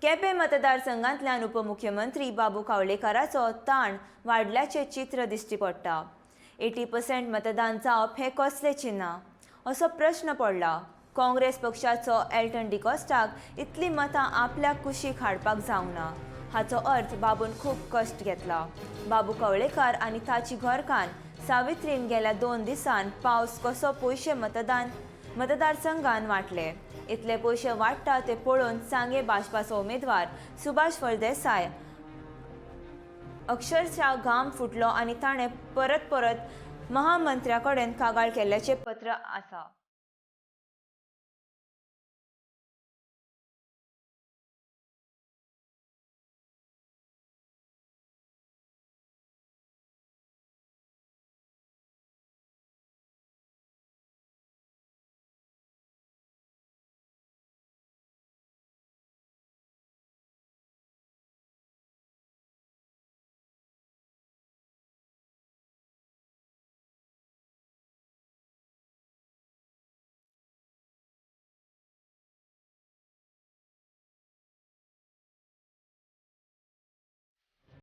केपें मतदारसंघांतल्यान उपमुख्यमंत्री बाबू कावळेकाराचो ताण वाडल्याचें चित्र दिश्टी पडटा. 80% मतदान जावप हें कसलें चिन्ह असो प्रश्न पडला. काँग्रेस पक्षाचो एल्टन डिकॉस्टाक इतली मतां आपल्या कुशीक हाडपाक जावंक ना. हाचो अर्थ बाबून खूब कश्ट घेतला. बाबू कवळेकार आनी ताची घरकान्न सावित्रीन गेल्या 2 दिसान पावस कसो पयशे मतदान मतदारसंघान वांटले. इतले पयशे वांट्टा ते पळोवन सांगे भाजपाचो उमेदवार सुभाष फळदेसाय अक्षरशः घाम फुटलो आनी ताणें परत परत महामंत्र्या कडेन कागाळ केल्ल्याचें पत्र आसा.